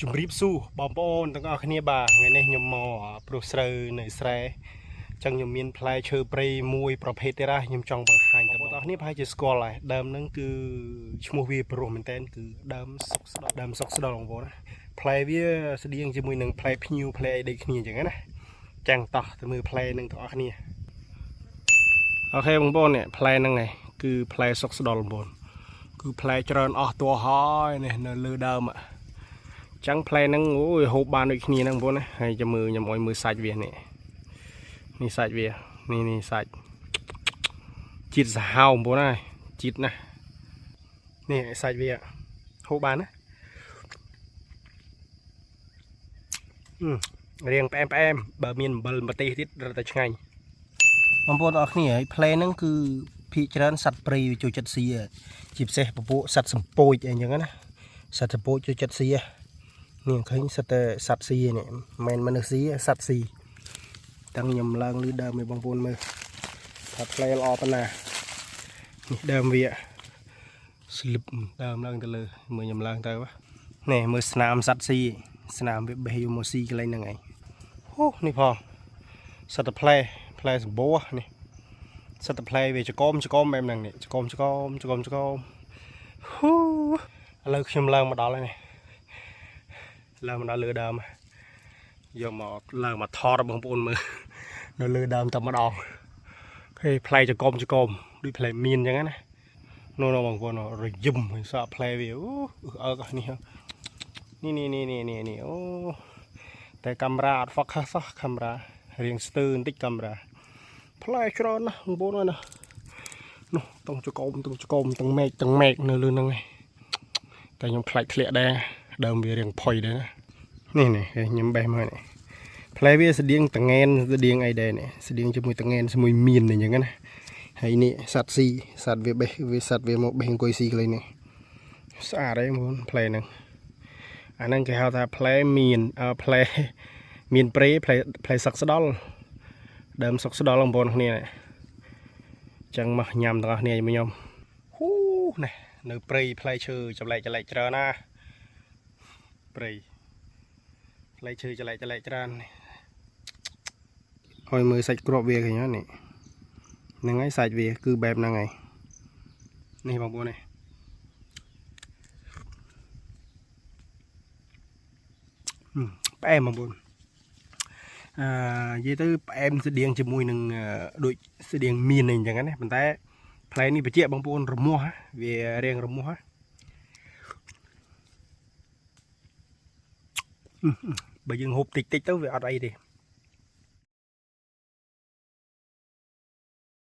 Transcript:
ជំរាបសួរបងប្អូនទាំងអស់គ្នាបាទថ្ងៃនេះខ្ញុំមកព្រោះស្រូវនៅស្រែអញ្ចឹងខ្ញុំមានផ្លែឈើព្រៃមួយប្រភេទទៀតណាខ្ញុំចង់បង្ហាញដល់បងប្អូនទាំងអស់គ្នាប្រហែលជាស្គាល់ហើយដើមហ្នឹងគឺឈ្មោះវាព្រោះមែនតើគឺដើមសុកស្ដុលដើមសុកស្ដុលបងប្អូនណាផ្លែវាស្តៀងជាមួយនឹងផ្លែភ្ញៀវផ្លែអីដូចគ្នាអញ្ចឹងណាចឹងតោះទៅមើលផ្លែហ្នឹងទាំងអស់គ្នាអូខេបងប្អូននេះផ្លែហ្នឹងឯងគឺផ្លែសុកស្ដុលបងប្អូនគឺផ្លែច្រើនអស់តួហើយនេះនៅលើដើមចឹងផ្លែហ្នឹងអូយហូបបានដូចគ្នាហ្នឹងបងប្អូនណាហើយចាំមើលខ្ញុំឲ្យមើលសាច់វានេះនេះសាច់វានេះនេះសាច់ជាតិសាហាវបងប្អូនណាជាតិណាស់នេះសាច់វាហូបបានណារៀងផ្អែមផ្អែមបើមានអំបិលម្ទេសទៀតរត់តែឆ្ងាញ់បងប្អូនទាំងអស់គ្នាហើយផ្លែហ្នឹងគឺភាគច្រើនសត្វព្រៃចូលចិត្តស៊ីជាពិសេសពពួកសត្វសំពោចអីចឹងណាសត្វសំពោចចូលចិត្តស៊ីនេះឃើញសិតតែសត្វស៊ីនេះមិនមែនមនុស្សស៊ីសត្វស៊ីតាំងខ្ញុំឡើងលឺដើមឲ្យបងប្អូនមើលថាផ្លែល្អប៉ុណ្ណានេះដើមវាស្លឹបដើមឡើងទៅលើមើលខ្ញុំឡើងទៅនេះមើលស្នាមសត្វស៊ីស្នាមវាបេះយកមកស៊ីកន្លែងហ្នឹងឯងអូនេះផងសិតតែផ្លែផ្លែសម្បូរនេះសិតតែផ្លែវាចកោមចកោមបែបហ្នឹងនេះចកោមចកោមចកោមចកោមហ៊ូឥឡូវខ្ញុំឡើងមកដល់ហើយនេះឡើងមកដល់លើដើមយកមកឡើងមកថតបងប្អូនមើលនៅលើដើមតែម្ដងឃើញផ្លែចកុំចកុំដូចផ្លែមៀនអញ្ចឹងណានោះបងប្អូនរយឹមសក់ផ្លែវាអូអើកនេះនេះនេះនេះនេះនេះអូតែកាមេរ៉ាអត់ focus សោះកាមេរ៉ារៀងស្ទើរបន្តិចកាមេរ៉ាផ្លែច្រើនណាស់បងប្អូនណានោះតង់ចកុំតង់ចកុំទាំងមែកទាំងមែកនៅលើហ្នឹងឯងតែខ្ញុំខ្លាចធ្លាក់ដែរដើមវារៀងផុយដែរណានេះនេះខ្ញុំបេះមកនេះផ្លែវាស្តៀងតងែនស្តៀងអីដែរនេះស្តៀងជាមួយតងែនជាមួយមៀនអញ្ចឹងណាហើយនេះសត្វស៊ីសត្វវាបេះវាសត្វវាមកបេះអង្គុយស៊ីកន្លែងនេះស្អាតហើយបងផ្លែហ្នឹងអាហ្នឹងគេហៅថាផ្លែមៀនផ្លែមៀនព្រៃផ្លែផ្លែសឹកស្ដុលដើមសុកស្ដុលបងប្អូនគ្នាអញ្ចឹងមកញ៉ាំទាំងអស់គ្នាជាមួយខ្ញុំហ៊ូនេះនៅព្រៃផ្លែឈើចម្លែកចម្លែកច្រើនណាព្រៃផ្លែឈើចម្លែកចម្លែកច្រើនឲ្យមើលសាច់គ្រាប់វាឃើញហ្នឹងនេះហ្នឹងហើយសាច់វាគឺបែបហ្នឹងហើយនេះបងប្អូននេះផ្អែមបងប្អូនអឺនិយាយទៅផ្អែមស្តៀងជាមួយនឹងដូចស្តៀងមៀនអីចឹងណាប៉ុន្តែផ្លែនេះបញ្ជាក់បងប្អូនរមាស់វារៀងរមាស់បើយើងហូបតិចតិចទៅវាអត់អីទេ